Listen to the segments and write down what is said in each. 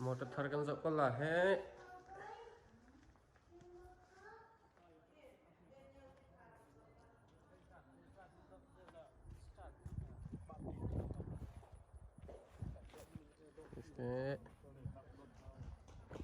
Motor thar kan zoh ko la he.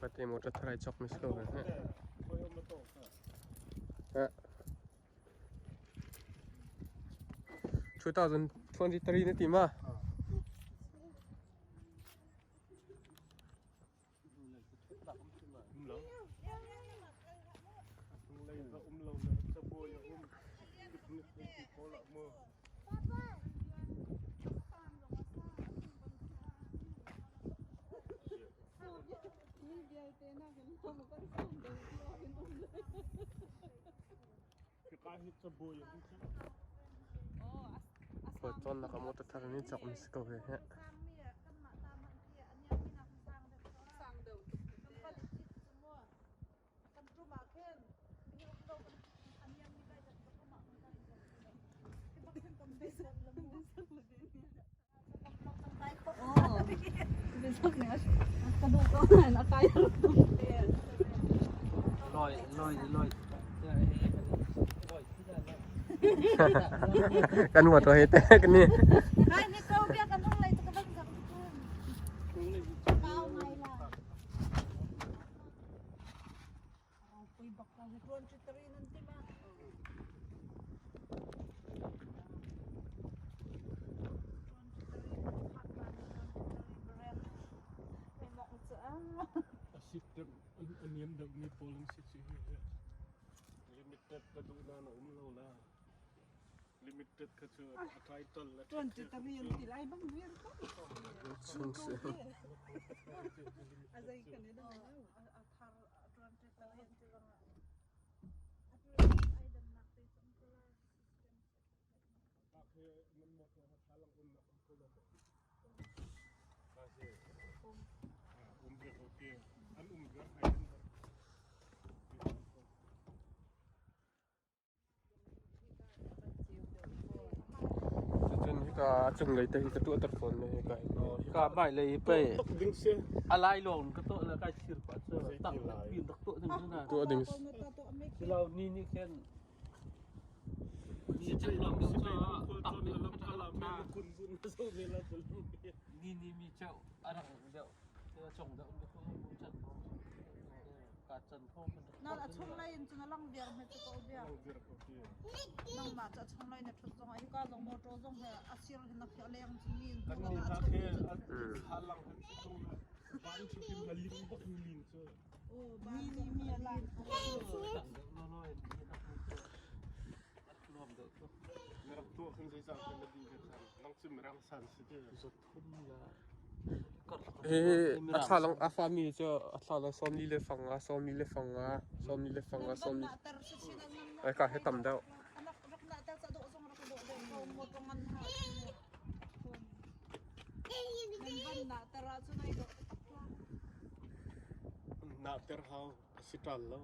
Pate motor thar ai chok mi si ko he. 2023 na ti ma? Cawnnak a motor thar in cawk mi si ko he. Kan motor he te kan ni. Cun hika a cunglei te hi ka tuah ter fawn ne hika hi. Hika mai lei pe alai lawng ka tuah le kai thir pa cu tang le pin rak tuah ding na. Tuah ding. Silo ni ni khen ni chak lawng ding cu tang le ni ni mi cheu arang deuh chung deuh chan ka chan tho Na a chung lei in cun a lang viar hme cu ko bia. Nangmah cu a chung lei na ṭhut zongah hika zong motor zong he a sir hin na phiah leng cun mi in hnu ah a chung cun. Mi nih mi a lang. Hi a thla lang a fami cu a thla lang sawmli le fanga sawmli le fanga sawmli le fanga sawmli ai ka he tam deuh. Na ter hau a si ṭal lo.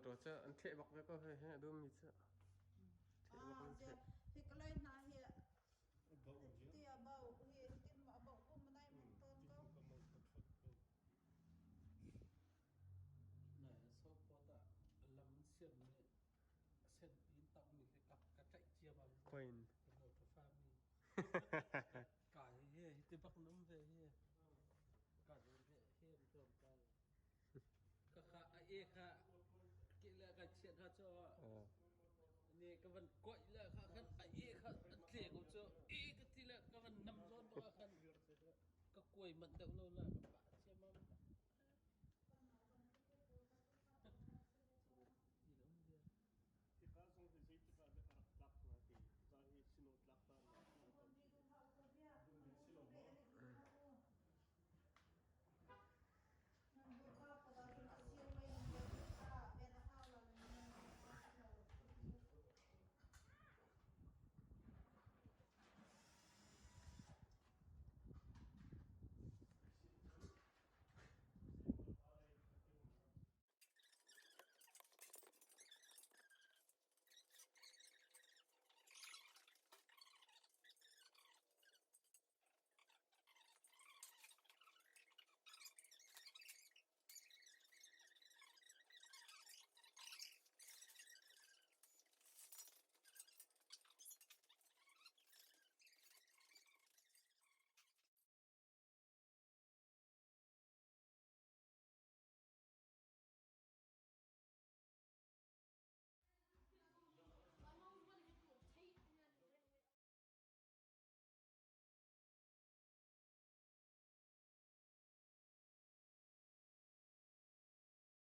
Motor cu an thleh bak ve ko hei he dum mi cu. Thleh bak Ah, an thleh. hi kalai hna hi ti a bau hi tin ma bau ko manai man ton ko. Nai so ko ta lam siam ni sen pin tam mi ka ka tlaih cia bang. Coin. Ka motor fa mi. Ka hi he ti bak num ve hi. Ka he he tom ka. Ka kha a e kha ke le ka chiat ha cho. Ne ka van koi le kha khan a e kha a tle ko cho e ka ti le ka van nam zawn ba khan ka kuai man deuh lo la.